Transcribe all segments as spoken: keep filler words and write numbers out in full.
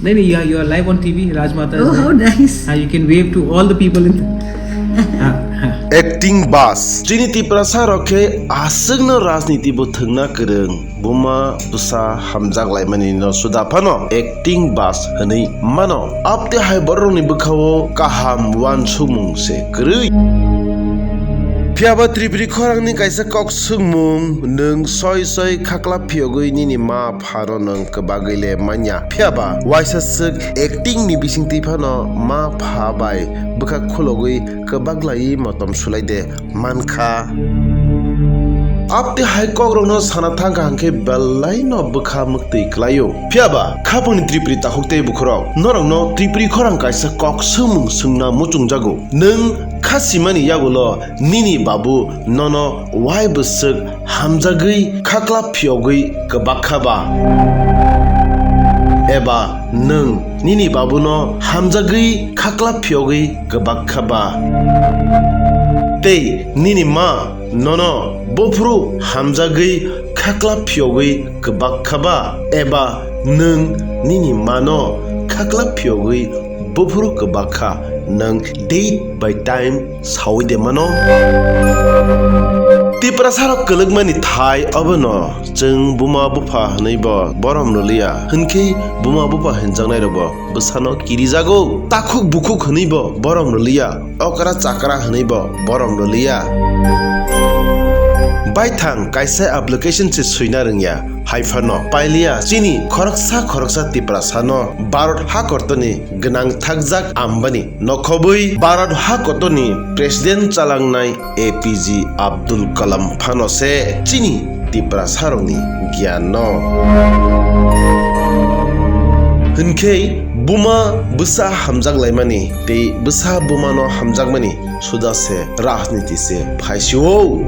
Nahi, nahi, you are, you are live on T V, Rajmata is Oh, how there. Nice. Ah, you can wave to all the people in the Ah, ah. Acting bus. Chini Tiprasa rok khe aswkno rajniti bo thwngna kwrwng. Buma bwsa hamjak laimani no suda phano acting bus hwnwi mano. Abte hai borokni bwkhao kaham uansukmung se kwrwi. Phiyaba Tripuri khorangni kaisa kok swngmung, nwng soi soi khakla phiyogwi nini ma phano nwng kwbagwi le manya. Phiyaba waisa swk acting ni bisingtwi phano ma pha bai bwkha khulogwi kwbak laiwi motom sulai de mankha. Abte hai kokrokno sana thangkha hwnkhe belai no bwkha mwktwi kwlaio. Phiyaba khapangni Tripuri takhuk tei bukhurok norokno Tripuri khorang kaisa kok swngmung swngna muchungjago. Nwng kha simani yagulo nini babu nono wai bwswk hamjagwi khakla phiyogwi kwbak kha ba? Eba nwng nini babuno hamjagwi khakla phiyogwi kwbak kha ba? Tei nini ma nono buphuru hamjagwi khakla phiyogwi kwbak kha ba? Eba nwng nini mano khakla phiyogwi buphuru kwbak kha, nwng date by time saui de mano? Tiprasa rok kwlwkmani thai obono chwng buma bupha hwnwi bo borom rwliya, hwnkhe buma bupha hwnjaknai rokbo bwsano kirijago. Takhuk bukhuk hwnwi bo borom rwliya, okra chakra hwnwi bo borom rwliya. Baithang kaisa application se swina rwngya. Hai phano pailiya chini khoroksa khoroksa Tiprasano Bharat hakortoni gwnang thakjak Ambani nokhobwi Bharat hakortoni president chalangnai A P J Abdul Kalam phano se chini Tiprasarokni giyanno. Hwnkhe buma bwsa hamjak laimani tei bwsa bumano hamjakmani suda se rajniti se phaisio.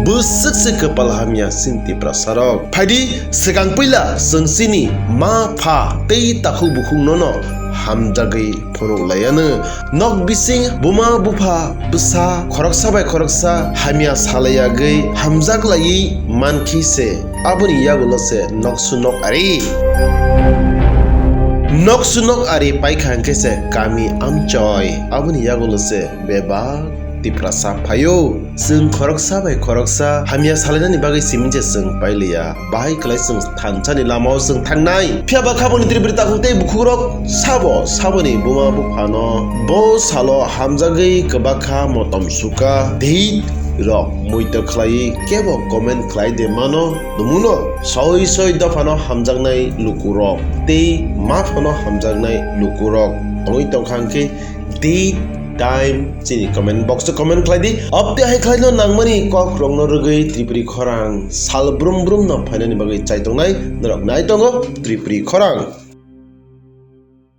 Bwswk se kwpal hamya chini Tiprasarok. Phaidi swkang puila chwng chini ma pha tei takhuk bukhuk nono hamjagwi phunuk laianw. Nok bising buma bupha bwsa khoroksa bai khoroksa hamya salaiagwi hamjak laiwi mankhi se. Aboni yagulo se noksu nok ari. Noksu nok ari paikha hwnkhe se kami amchoi. Aboni yagulo se bebak Tiprasa phaio. Chwng khoroksa bai khoroksa hamya salainani bagwi simi je chwng pailiya. Bahai kwlai chwng thansani lamao chwng thangnai. Phiyaba khaboni Tripuri takhuk tei bukhukrok sabo saboni buma buphano bo salo hamjagwi kwbakha motom sukha date rok muitok khlaiwi kebo comment khlai de mano. Numuno soi soi dophano hamjaknai lukurok tei ma phano hamjaknai lukurok tongwi tongkha hwnkhe date time chini comment box o comment khlai di. Abte hai khlaino nangmani kok rokno rwgwi Tripuri khorang sal brum brum no phainani bagwi chai tongnai norok nai tongo Tripuri khorang.